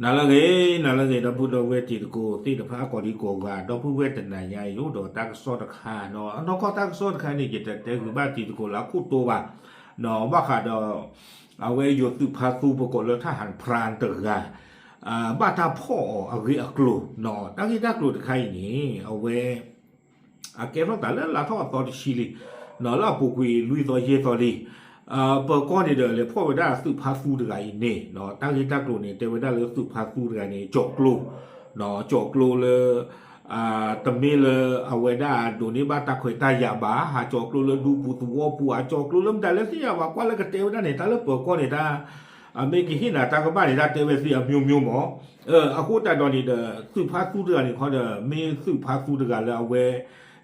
နၤလၢအဂ့ၤ, နၤလၢအဂ့ၤ ဒီပုၢ်ဒီဝဲၢ်တံၤသကိးသ့ၣ်တဖၣ် ကိးဒံကိးဂၤ, ဒီပုၢ်ဝဲၢ်တနၤညါအံၤ အိၣ်ဒီးတၢ်ကစီၣ်တခါနီၤ, အနီၢ်ကီၢ်တၢ်ကစီၣ်တခါန့ၣ် ယတတဲဂ့ၤဘၣ်တံၤသကိးလၢအခိၣ်တီဘၣ်, ဘၣ်ဃးဒီး အဝဲယိၤသုးဖါသူပကိးလၢ ทหารพราน တဂၤ ဘၣ်တၢ်ဖီၣ်အီၤအဂ့ၢ်အကျိၤ, တၢ်ဂ့ၢ်တၢ်ကျိၤတခါအံၤန့ၣ် အဝဲ အကဲထီၣ်သးလၢလါထီၣ်အသီတဆံလံ, လၢအပူၤကွံာ်လွံၢ်သီယဲၢ်သီလံ, ပၢၤကီၢ်န့ၣ်ဒီး လဲၤဖီၣ်ဝဲဒၣ်သုးဖါသူတဂၤအံၤန့ၣ်, တၢ်ဂ့ၢ်တၢ်ကျိၤန့ၣ် တဲဝဲဒၣ်လၢသုးဖါသူတဂၤန့ၣ် ကၠီၣ်ကျိ, ကၠီၣ်ကျိလၢ တမ့ၢ်လၢအဝဲဒၣ်ဒိးန့ၢ်ဘၣ်တၢ်ခွဲးတၢ်ယာ်ဘၣ်, ဟးကၠီၣ်ကျိလၢဒူပူၤသဝီပူၤ, အကၠီၣ်ကျိလၢမတၤလဲၣ်သ့ၣ်ညါဘၣ်, ကွၢ်လၢကတဲဝဲဒၣ်န့ၣ် တၢ်လၢပၢၤကီၢ်န့ၣ် တၢ် အမ့ၢ်ကဟ့ၣ်နၤတၢ်ကဘၣ်န့ၣ် တၢ်တဲဝဲသ့အမျိုးမျိုးမး, အဃိသတးဒီးန့ၣ်ဒီး သုးဖါသူတဂၤန့ၣ်ခီဒီး မ့ၢ်သုးဖါသူတဂၤလၢအဝဲ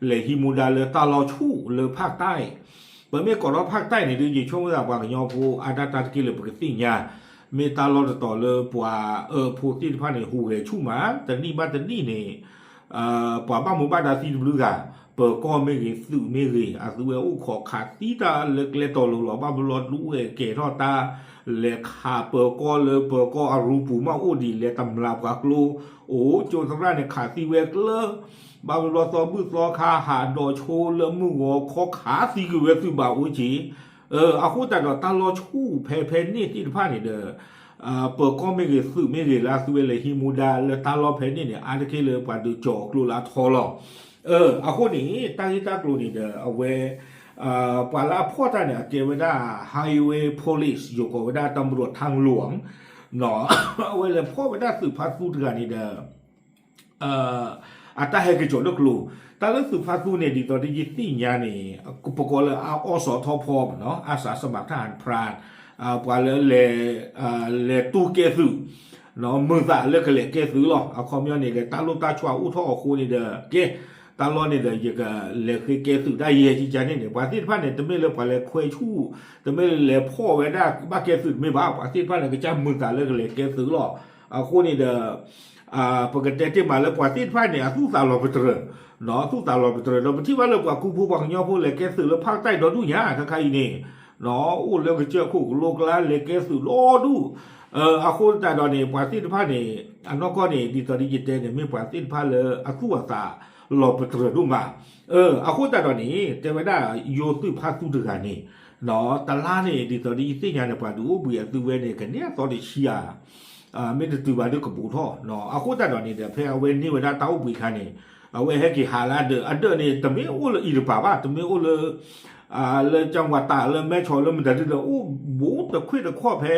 လဲၤဟံးမူဒါလၢတၢ်လီၤဆူၣ်လၢဖၣ်တၢၣ်, ပမ့ၢ်ကိးထီၣ်ဖၣ်တၢၣ်န့ၣ်ဒီး ယဆိကမိၣ်သးပှၤကညီဖိအါဒၣ်တၢ်တက့ၢ်လၢပကသ့ၣ်ညါ, မ့ၢ်တၢ်လီၢ်တတီၤလၢပှၤအၢဖိသ့ၣ်တဖၣ်န့ၣ် ဟူးဂဲၤဆူၣ်မး, တနံၣ်ဘၣ်တနံၣ်န့ၣ် ပှၤဘၣ်မူဘၣ်ဒါသံတဘျုးဂၤ, ပၢၤကီၢ်မ့ၢ်ဂ့ၤ သုးမ့ၢ်ဂ့ၤ အသုဝဲအိၣ်ခိးခးသံတၢ်လၢကျဲတီၤလိၤလီၤ, ဘၣ်ဘျီဒူဝဲကဲၤထီၣ်တၢ် လဲၤခးပၢၤကီၢ်လၢပၢၤကီၢ်အရူပူၤမးအိၣ်ဒံး လဲၤတမျးပှၤကျိ, အိၣ်ကၠိသရၣ်န့ၣ် ခးသံဝဲကျၢၤ, ဘၣ်ဘျီသီဘူၣ်သီခါ ဟးဒီးဆိလၢမုၢ်ဂီၤခီ ခးသံကွံာ်ဝဲသုးဘၣ်အိၣ်က့ၤ, အဃိသတးဒီးတၢ်လီၤဆူၣ်ဖဲဖဲန့ၣ်သ့ၣ်တဖၣ်န့ၣ်ဒီး ပၢၤကီၢ်မ့ၢ်ဂ့ၤ သုးမ့ၢ်ဂ့ၤလၢအသုဝဲလဲၤဟံးမူဒါလၢတၢ်လီၢ်ဖဲန့ၣ်န့ၣ် အါတက့ၢ်လၢပှၤဒုးကၠီၣ်ကျိလၢအထီလီၤ. အဃိန့ၣ် တၢ်ဂ့ၢ်တၢ်ကျိၤန့ၣ်ဒီး အဝဲ ပှၤလၢအဖီၣ်တၢ်န့ၣ် အကဲဝဲဒၣ် Highway Police ယိၤကိးဝဲဒၣ် ตำรวจทางหลวง အဝဲလဲၤဖီၣ်ဝဲဒၣ်သုးဖါသူတဂၤန့ၣ်ဒီး အတၢ်ဟဲက့ၤကၠီၣ်လၢကျိၤ, တၢ်လၢသုးဖါသူန့ၣ် ဒ်သိးဒီးယသ့ၣ်ညါန့ၣ် ပကိးလၢအအီစီၤထီဖီမ့ၢ်နီၤ อาสาสมัครทหารพราน ပှၤလၢ လဲၤတူၢ်ကဲသုး မုာ်သးလၢကလဲၤကဲသုးလီၤ. အခီပညီန့ၣ်ဒီး တၢ်လိၣ်တၢ်ဆှၢအိၣ်ထီၣ်အဃိန့ၣ်ဒီး ကဲ တၢ်လီၢ်န့ၣ်ဒီး ယကလဲၤဃ့ကဲသုးတၢ်ယဲၢ်ကကန့ၣ်န့ၣ် ပှၤသ့ၣ်တဖၣ်န့ၣ် တမ့ၢ်လၢပှၤလဲၤခွဲဆူၣ် တမ့ၢ်လၢလဲၤဖီၣ်ဝဲဒၣ်ဘၣ်ကဲသုးတမ့ၢ်ဘၣ်, ပှၤသ့ၣ်တဖၣ်န့ၣ် ကစၢ်မုာ်သးလၢကလဲၤကဲသုးလီၤ. အဃိန့ၣ်ဒီး ပကတဲတ့ၢ်မးလၢပှၤသ့ၣ်တဖၣ်န့ၣ် အသူၣ်သးလီၤပတြၢၤ, သူၣ်သးလီၤပတြၢၤဒီး ပထံၣ်ဘၣ်လၢပှၤကူဖိပှၤကညီဖိလဲၤကဲသုးလၢဖၣ်တၢၣ်ဒီဒူၣ်ညါ ခဲခါအံၤန့ၣ် အိၣ်လၢကစၢၢ်ခိၣ်ကလိကျါလဲၤကဲသုးဒီဒူၣ်, အဃိသတးဒီးန့ၣ် ပှၤသ့ၣ်တဖၣ်န့ၣ် အနီၢ်ကီၢ်န့ၣ် ဒ်သိးဒ်ယတဲန့ၣ် မ့ၢ်ပှၤသ့ၣ်တဖၣ်လၢအသူၣ်အသးလီၤပတြၢၤဒိၣ်မး, အဃိသတးဒီးန့ၣ် တဲဝဲဒၣ်ယိၤသုးဖါသူတဂၤန့ၣ် တလါန့ၣ် ဒ်သိးဒ်ယသ့ၣ်ညါန့ၣ် ပှၤဒုးအိၣ်ဘှံးအသုဝဲန့ၣ် ကန့ၢ်အသီတဆံဧါ မ့ၢ်တတုၤဘၣ်ဒီးကဘူးထီၣ်, အဃိသတးဒီးန့ၣ်ဒီး ဖဲအဝဲန့ၢ်ဝဲဒၣ်တၢ်အိၣ်ဘှံးအခါန့ၣ် အဝဲဟဲက့ၤဟးလၢအဒၢး, အဒၢးန့ၣ် တမ့ၢ်အိၣ်လၢအံၤတပၤဘၣ်, တမ့ၢ်အိၣ်လၢ လၢကၠၣ်ဝၤတးလၢမဲၢ်ဆီးလၢမတၤဒုဒီး အိၣ်ဘူးတခွ့ၣ်တခီၣ်ဖဲ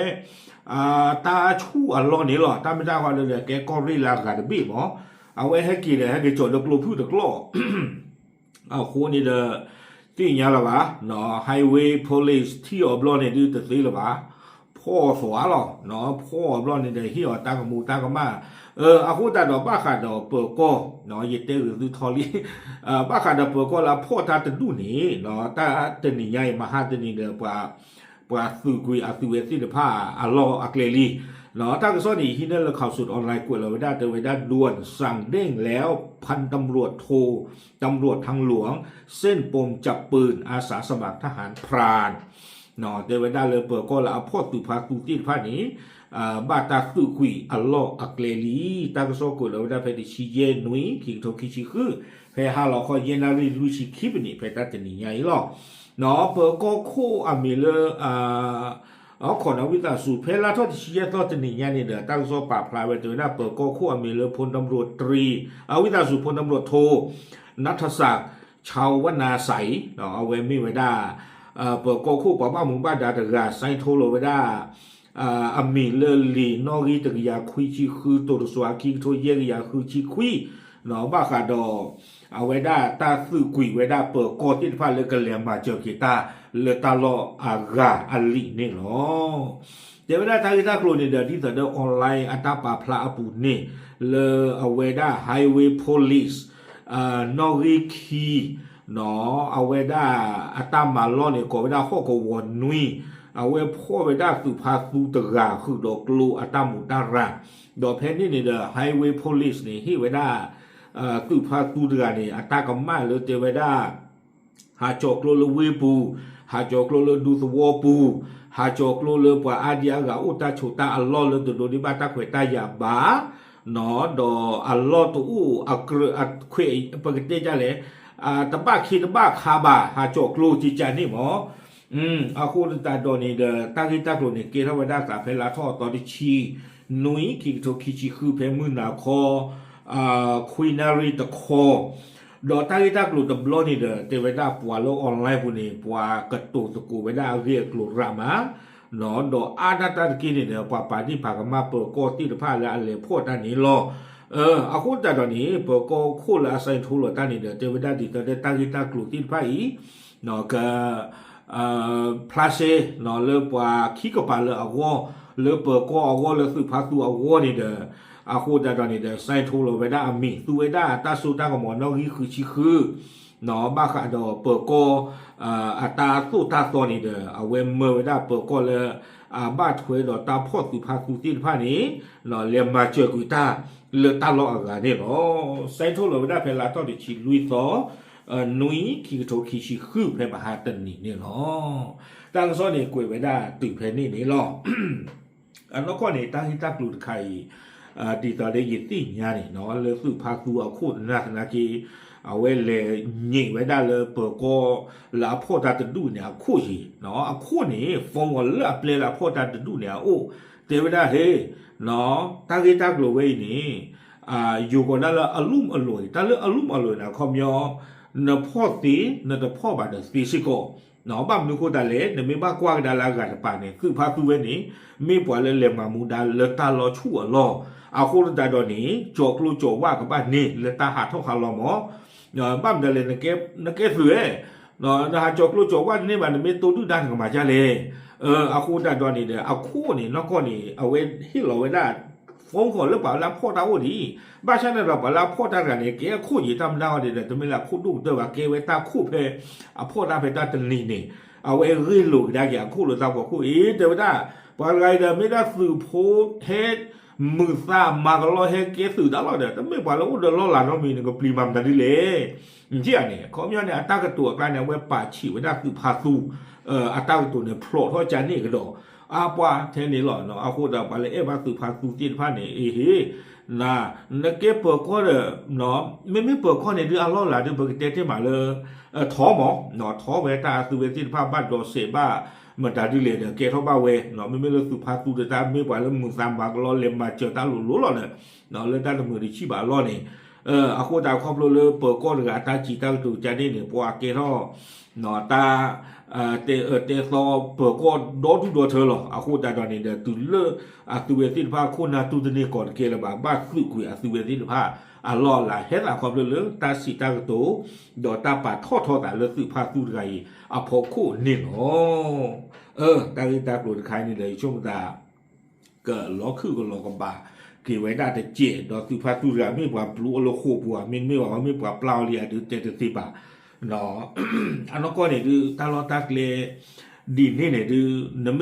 တၢ်ဆူၣ်အလီၢ်န့ၣ်လီၤ. တၢ်မ့ၢ်တၢ်ဃီဒီး ကဲကီၢ်ရ့ၣ်လၢအဂၤတဘ့ၣ်မး, အဝဲဟဲက့ၤဒီး ဟဲက့ၤကၠီၣ်လၢကျိဖုၣ်တကျီၢ် အဃိန့ၣ်ဒီး သ့ၣ်ညါလၢၤဘၣ်, Highway Police ထံၣ်အီၤဘျီန့ၣ်ဒုးတသ့လၢၤဘၣ်, ဖီၣ်အီၤသီးလီၤ, ဖီၣ်အီၤဘျီန့ၣ်ဒီး ဟ့ၣ်အီၤတၢ်ကမူတၢ်ကမၣ်, အဃိသတးဒီးဘၣ်ဃးဒီးပၢၤကီၢ်, ယတဲဂ့ၤသုထီလံ, ဘၣ်ဃးဒီးပၢၤကီၢ်လၢအဖီၣ်တၢ်တဒူၣ်န့ၣ်, တၢ်တနံၤညါအံၤ မဟါတနံၤဒီး ပှၤသုးကွံာ်အသုးဝဲသ့ၣ်တဖၣ်အလီၢ်အကျဲလံ, တၢ်ကစီၣ်န့ၣ် ယဟံးန့ၢ်လၢ ข่าวสดออนไลน์ ကွဲးလီၤဝဲဒၣ် တဲဝဲဒၣ် ด่วนสั่งเด้งแล้ว พันตำรวจโท ตำรวจทางหลวง เส้นปมจับปืน อาสาสมัครทหารพราน တဲဝဲဒၣ်လၢပၢၤကီၢ်လၢအဖီၣ်သုးဖါသူသ့ၣ်တဖၣ်န့ၣ် ဘၣ်တၢ်သုးကွံာ်အလီၢ်အကျဲလံ. တၢ်ကစီၣ်ကွဲးလီၤဝဲဒၣ်ဖဲတဆံယဲၢ်နွံ ခံကထိခံဆံဃု, ဖဲဟါလီၤခီယဲၢ်နၣ်ရံၣ်လွံၢ်ဆံခံပနံး ဖဲတၢ်တနံၤညါအံၤလီၤ. ပၢၤကီၢ်ခိၣ်အမံၤလၢ အီခီၣ်နီၣ်ဝံသးစူၤ ဖဲလါထီၣ်တဆံယဲၢ်သီတနံၤညါန့ၣ်ဒီး တၢ်ကစီၣ်ပာ်ဖျါဝဲတဲဝဲဒၣ် ပၢၤကီၢ်ခိၣ်အမံၤလၢ พลตำรวจตรี အဝံသးစူၤ พลตำรวจโท นัทศักดิ์ ชาวนาใส အဝဲမ့ၢ်ဝဲဒၣ် ပၢၤကီၢ်ခိၣ်ပှၤဘၣ်မူဘၣ်ဒါတဂၤ ဆဲးထိလီၤဝဲဒၣ် အမံၤလၢလံာ်နီၣ်ဂံၢ်တကယၤခွံဆံဃု တိၤတစွၤခံကထိယဲၢ်ကယၤဃုဆံခွံ ဘၣ်ဃးဒီး အဝဲဒၣ်တၢ်သုးကွံာ်ဝဲဒၣ်ပၢၤကီၢ်သ့ၣ်တဖၣ်လၢကလဲၤမၤစၢၤက့ၤတၢ်လၢတၢ်လီၢ်အဂၤအလံာ်န့ၣ်လီၤ. တဲဝဲဒၣ်တၢ်ဂ့ၢ်တၢ်ကျိၤန့ၣ်ဒီး ဒ်သိးဒီး online အတၢ်ပာ်ဖျါအပူၤန့ၣ် လၢအဝဲဒၣ် Highway Police နီၣ်ဂံၢ်ခံ အဝဲဒၣ်အတၢ်မၤလီၢ်န့ၣ် ကိးဝဲဒၣ်ဟီၣ်ကဝီၤနွံ အဝဲဖီၣ်ဝဲဒၣ်သုးဖါသူတဂၤဃုာ်ဒီးကျိအတၢ်မူးတၢ်ရၤ, ဒီးဖဲန့ၣ်န့ၣ်ဒီး Highway Police န့ၣ် ဟ့ၣ်ဝဲဒၣ် သုးဖါသူတဂၤန့ၣ် အတၢ်ကမၣ်လၢတဲဝဲဒၣ် ဟးကၠီၤကျိလၢဝ့ၢ်ပူၤ, ဟးကၠီၤကျိလၢဒူသဝီပူၤ, ဟးကၠီၤကျိလၢပှၤအါဒံအါဂၤအိၣ်တၢ်ဆိးတၢ်အလီၢ်လၢတဒိးန့ၢ်ဘၣ်တၢ်ခွဲးတၢ်ယာ်ဘၣ်, ဒီးအလီၢ်တအိၣ်အကြၢးအခွဲး ပကတဲဒ်လဲၣ်, တဘၣ်ခ့တဘၣ်ခါဘၣ် ဟးကၠီၤကျိကကန့ၣ်မး. အဃိသတးဒီးန့ၣ်ဒီး တၢ်ဂ့ၢ်တၢ်ကျိၤန့ၣ် ကဲထီၣ်ဝဲဒၣ်သးဖဲလါထီၣ်အသီတဆံနွံ ခံကထိခံဆံဃု ဖဲမုၢ်နၤခီ ခွံနၣ်ရံၣ်တခီ, ဒီးတၢ်ဂ့ၢ်တၢ်ကျိၤတဘျီန့ၣ်ဒီး တဲဝဲဒၣ်ပှၤလၢ online ပူၤန့ၣ် ပှၤကတိၤသကိးဝဲဒၣ်အဂ့ၢ်အကျိၤရၣ်မး, ဒီးအါဒၣ်တၢ်တက့ၢ်န့ၣ်ဒီး ပှၤပာ်ဒ့ၣ်ပာ်ကမၣ်ပၢၤကီၢ်သ့ၣ်တဖၣ်လၢအလဲၤဖီၣ်တၢ်န့ၣ်လီၤ. အဃိသတးဒီးန့ၣ် ပၢၤကီၢ်ခိၣ်လၢအ sign ထိလီၤတၢ်န့ၣ်ဒီး တဲဝဲဒၣ်ဒ်သိးလၢတၢ်ဂ့ၢ်တၢ်ကျိၤသ့ၣ်တဖၣ်အံၤ က ဖျါရှဲ လၢပှၤခံကပၤလၢအဂီၢ်, လၢပၢၤကီၢ်အဂီၢ် လၢသုးဖါသူအဂီၢ်န့ၣ်ဒီး, အဃိသတးဒီးန့ၣ်ဒီး sign ထိလီၤဝဲဒၣ်အမံၤ သူဝဲဒၣ်အတၢ်စိတၢ်ကမီၤနီၣ်ဂံၢ်ဃုဆံဃု, ဘၣ်ဃးဒီးပၢၤကီၢ် အတၢ်သိၣ်တၢ်သီန့ၣ်ဒီး အဝဲမၢဝဲဒၣ်ပၢၤကီၢ်လၢ အဘၣ်ထွဲဒီးတၢ်ဖီၣ်သုးဖါသူသ့ၣ်တဖၣ်န့ၣ် လဲၤမၤစၢၤကွံာ်တၢ်လၢတၢ်လီၢ်အဂၤန့ၣ်လီၤ. sign ထိလီၤဝဲဒၣ်ဖဲလါထီၣ်တဆံလွံၢ်သီ နွံ ခံကထိခံဆံဃု ဖဲမဟါတနံၤန့ၣ်လီၤ. တၢ်ကစီၣ်န့ၣ်ကွဲးဝဲဒၣ်တုၤဖဲန့ၣ်န့ၣ်လီၤ. အနီၢ်ကီၢ်န့ၣ် တၢ်ဂ့ၢ်တၢ်ကျိၤတခါအံၤ ဒ်သိးလၢယသ့ၣ်ညါန့ၣ် လၢသုးဖါသူအခိၣ်နၢ်သနာ်က့ အဝဲလဲၤညံးဝဲဒၣ်လၢပၢၤကီၢ်လၢအဖီၣ်တၢ်တဒူၣ်န့ၣ် အခိၣ်ယံၤ, အခိၣ်န့ၣ် phone ဂီၤလၢအပျဲလၢအဖီၣ်တၢ်တဒူၣ်န့ၣ်အအိၣ်, တဲဝဲဒၣ်ဟ့ တၢ်ဂ့ၢ်တၢ်ကျိၤဝဲအံၤန့ၣ် ယိၤကီးဒၣ်လၢအလူၢ်အလိၤအံၤ တၢ်လၢအလူၢ်အလိၤန့ၣ် အခီပညီ နဖီၣ်သ့ နတဖီၣ်ဘၣ်ဒီးသ့စ့ၢ်ကီး, ဘၣ်မနုၤအဃိသတးလဲၣ် နမ့ၢ်ဘၣ်ကွၢ်ကဒါလၢအဂၤတပၤန့ၣ် သုးဖါသူဝဲန့ၣ် မ့ၢ်ပှၤလၢလဲၤမၤမူဒါလၢတၢ်လီၤဆူၣ်အလီၢ်, အဃိသတးဒီးန့ၣ် ကၠီၤကျိကၠီၤဝၣ်ကဘၣ်န့ၢ်လၢတၢ်ဟးထီၣ်ဟးလီၤမး, ဘၣ်မနုၤလဲၣ် နကဲသုးဧါ နဟးကၠီၤကျိကၠီၤဝၣ်တန့ၢ်ဘၣ် နမ့ၢ်တိဒုၣ်ဒါနကမၤဒ်လဲၣ်. အဃိသတးဒီးန့ၣ်ဒီး အခိၣ်န့ၣ် နီၢ်ကီၢ်န့ၣ် အဝဲဟ့ၣ်လီၤဝဲဒၣ် phone ဂီၤလၢပှၤလၢအဖီၣ်တၢ်အိၣ်ဒံး, ဘၣ်ဆၣ်န့ၣ်ဒီးပှၤလၢအဖီၣ်တၢ်တဂၤန့ၣ် ကဲအခိၣ်ယံၤတၢ်မနုၤအီၤဒ်ဒီး တမ့ၢ်လၢအခိၣ်ဒိၣ်ကတၢၢ်ဘၣ် ကဲဝဲတၢ်ခိၣ်ဖဲ အဖီၣ်တၢ်ဖဲတၢ်တနံၤန့ၣ်, အဝဲဂ့ၢ်လိာ်ကဒါက့ၤအခိၣ်လၢတၢ်ဖီခိၣ်အံၤ တဲဝဲဒၣ် ပှၤတဂၤအံၤဒီး မ့ၢ်ဒၣ်သုးဖိဟဲ မုာ်သးမၤကလီဟဲကဲသုးတၢ်လီၢ်ဒီး တမ့ၢ်ပှၤလၢအိၣ်ဒီးလီၢ်လၤနီတမံၤ နကပျံၤမၤမတၤဒ်လဲၣ်. နထံၣ်ဧါန့ၣ် အခီပညီန့ၣ် အတၢ်ကတိၤအကျါန့ၣ် အဝဲပာ်ဆံးဝဲဒၣ်သုးဖါသူ အတၢ်ကတိၤန့ၣ် ဖျိးထီၣ်ကန့ၣ်ကဒီး အါပှၢ်ထဲန့ၣ်လီၤ. အဃိဒီးပှၤလၢအဲၣ်ဘၣ်သုးဖါသူသ့ၣ်တဖၣ်န့ၣ် အ့ဟ့ နကဲပၢၤကီၢ်ဒီး မ့မ့ၢ်ပၢၤကီၢ်န့ၣ်ဒုးအလီၢ်လၤဒုး ပကတဲတ့ၢ်မးလၢ ထီမး ထီဝဲတၢ်အသုဝဲသ့ၣ်တဖၣ်ဘၣ်ဒီးစဲးဘၣ် မတၤဒ်လဲၣ်ဒီး ကဲထီၣ်ဘၣ်ဝဲ မ့မ့ၢ်လၢသုးဖါသူတတၢ် မ့ၢ်ပှၤလၢမုာ်သးမၤကလီလဲၤမၤစၢၤတၢ်လိၤလိၤလီၤဒီး လၢတၢ်တမုာ်တဆံၣ်ဘၣ်အလီၢ်န့ၣ် အဃိသတးခီဖျိလၢပၢၤကီၢ်တဂၤအတၢ်စံးတၢ်ကတိၤကန့ၣ်န့ၣ် ပှၤကဲထီၣ် တၢ် တဲသီပၢၤကီၢ်ဒီဒူၣ်ဒီထၢလီၤ. အဃိသတးဒီးန့ၣ်ဒီး တုၤလၢအသုဝဲသ့ၣ်တဖၣ်ခိၣ်နၢ်တူၢ်တန့ၢ်ကီးတကဲလၢၤဘၣ် ဘၣ်သုးကွံာ်အသုဝဲသ့ၣ်တဖၣ်အလီၢ်အလၤ ဟဲသးခီဖျိလၢတၢ်စံးတၢ်ကတိၤ ဒီးတၢ်ပာ်ထီၣ်ထီသးလၢသုးဖါသူတဂၤအံၤအဖီခိၣ်န့ၣ်လီၤ. တၢ်ဂ့ၢ်တၢ်ကျိၤတခါအံၤန့ၣ်ဒီး ယဆိကမိၣ်သး ကလီၤခုၣ်ကလီၤကဘၣ်က့ၤဝဲဒၣ်တစဲး ဒီးသုးဖါသူတဂၤ မ့ၢ်ပှၤပျူၤအီၤလၢဃိာ်ပူၤဧါ မ့တမ့ၢ်ဘၣ် မ့ၢ်ပှၤပျၢ်အီၤလံဧါဒုးတဲတသ့ဘၣ်. အနီၢ်ကီၢ်န့ၣ်ဒုး တၢ်လီၢ်တၢ်ကျဲ ဒ်န့ၣ်န့ၣ်ဒုး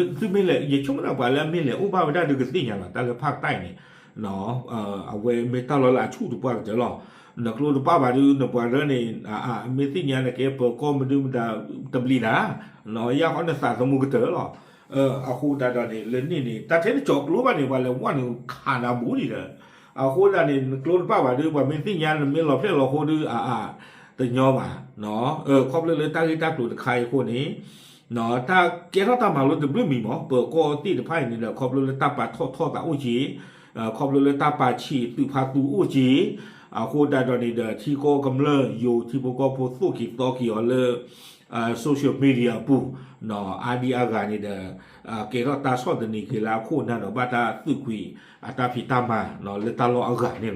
သုမ့ၢ်လဲၤ ယဆိကမိၣ်ဒၣ်ပှၤလၢအမ့ၢ်လဲၤအိၣ်ဘၣ်ဝဲဒၣ်ဒုးကသ့ၣ်ညါလီၤ တၢ်လၢဖၣ်ကတၢ်အံၤန့ၣ် အဝဲမ့ၢ်တၢ်လီၢ်လၢအဆူၣ်တပှၢ်ကတၢၢ်လီၤ. နကျိတပၣ်ဘၣ်ဒုး နပှၤရၢန့ၣ် မ့ၢ်သ့ၣ်ညါနကဲပၢၤကီၢ်မဒုမတၤတဘျီနၤ ယါခီနသးသမူကတၢၢ်လီၤ. အဃိသတးဒီးန့ၣ် လၢန့ၣ်န့ၣ် တၢ်ထဲနကၠီၤကျိဘၣ်န့ၣ် ပှၤလဲၤဝဲန့ၣ်ခးနၤဘူးဒံးဒီး အဃိသတးန့ၣ် နကျိတပၣ်ဘၣ်ဒုး ပှၤမ့ၢ်သ့ၣ်ညါနမ့ၢ်လီၤဖျဲၣ်လီၤဃိဒုး အအ တညီဘၣ်. ခီဖျိလၢတၢ်ဂ့ၢ်တၢ်ကျိၤတခါအံၤအဃိန့ၣ် တၢ်ကဲထီၣ်တၢ်မၤလိတဘျုးမံၤမး ပၢၤကီၢ်သ့ၣ်တဖၣ်အံၤန့ၣ်ဒီး ခီဖျိလၢတၢ်ပာ်ထီၣ်ထီသးအိၣ်က့ၤ ခီဖျိလၢတၢ်ပာ်ဆံးသုးဖါသူအိၣ်က့ၤ အဃိသတးဒီးန့ၣ်ဒီး ထံကီၢ်ကမျၢၢ်ယိၤထံဖိကီၢ်ဖိသိၣ်က့ၤသီက့ၤအီၤလၢ social media အပူၤ အါဒံအါဂၤန့ၣ်ဒီး ကဲထီၣ်တၢ်ဆီၣ်သနံးက့ၤလၢအခိၣ်နၢ်ဒီး ဘၣ်တၢ်သုးကွံာ်အတၢ်ဖံးတၢ်မၤ လၢတၢ်လီၢ်အဂၤန့ၣ်လီၤ.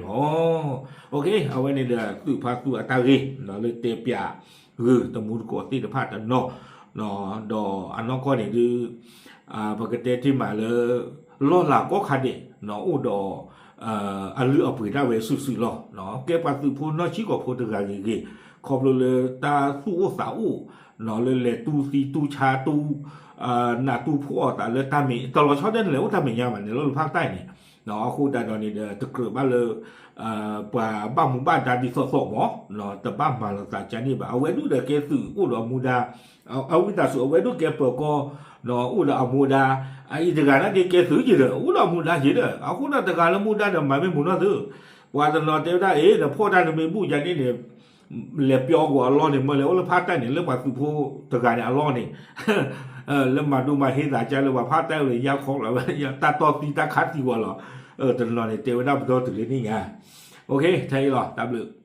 အဝဲန့ၣ်ဒီး သုးဖါသူအတၢ်ဂ့ၢ် လၢတဲပၠးဂုာ်တမူတကိးသ့ၣ်တဖၣ်တနီၤ ဒီးအနီၢ်ကီၢ်န့ၣ်ဒုး ပကတဲတ့ၢ်မးလၢ လီၢ်လၤကီၢ်ခါဒဲး အိၣ်ဒီး အလုၢ်အပှ့ၤဒၣ်ဝဲစုာ်စုာ်လီၤ. ကဲပှၤသုးဖိနီၢ်ဆံးကီၢ်ဖိတဂၤဂ့ၤဂ့ၤ ခီဖျိလၢတၢ်သူၣ်အိၣ်သးအိၣ် လၢလဲၤတူၢ်သံတူၢ်ဆါတူၢ် နးတူၢ်ဖှီၣ်အသးလၢတၢ်မဲာ် တလီၤဆီဒၣ်နလဲၤအိၣ်တၢ်မဲာ်ညါဘၣ်န့ၣ်လီၤ လၢဖၣ်ကတၢ်အံၤန့ၣ် အဃိသတးဒီးန့ၣ်ဒီး တကြၢးဘၣ်လၢ ပှၤဘၣ်မူဘၣ်ဒါဒ်သိးသိးမး တဘၣ်မၤလီၤသးကန့ၣ်ဘၣ်. အဝဲဒၣ်ဒီးကဲသုးအိၣ်ဒီးမူဒါ အဝံသးစူၤ အဝဲဒၣ်ကဲပၢၤကီၢ် အိၣ်ဒီးအမူဒါ, အအံၤတဂၤန့ၣ်ကဲသုးက့ဒီး အိၣ်ဒီးအမူဒါက့ဒီး အဃိဒီးတဂၤလၢမူဒါဒီးမၤမ့ၢ်မုာ်နီၢ်သု, ပှၤတနီၤတဲဝဲဒၣ်အံၤ နဖီၣ်တၢ်နမ့ၢ်ဘူၣ်ယၤန့ၣ်န့ၣ် လဲၤပျီကွံာ်အလီၢ်န့ၣ် မ့ၢ်လဲၤအိၣ်လၢဖးတၢ်န့ၣ် လၢပှၤသုးဖိတဂၤန့ၣ်အလီၢ်န့ၣ် လၢမၤဒိမၤဟ့သးကါလၢပှၤဖးတၢ်အိၣ်လၢညါခီလီၤဝဲ တၢ်တီသံတၢ်ခးသံဝဲလီၤ. တနီၤန့ၣ်တဲဝဲဒၣ်ပဒီတုၤလၢန့ၣ်ညါ, ထဲအံၤလီၤ တၢ်ဘျုး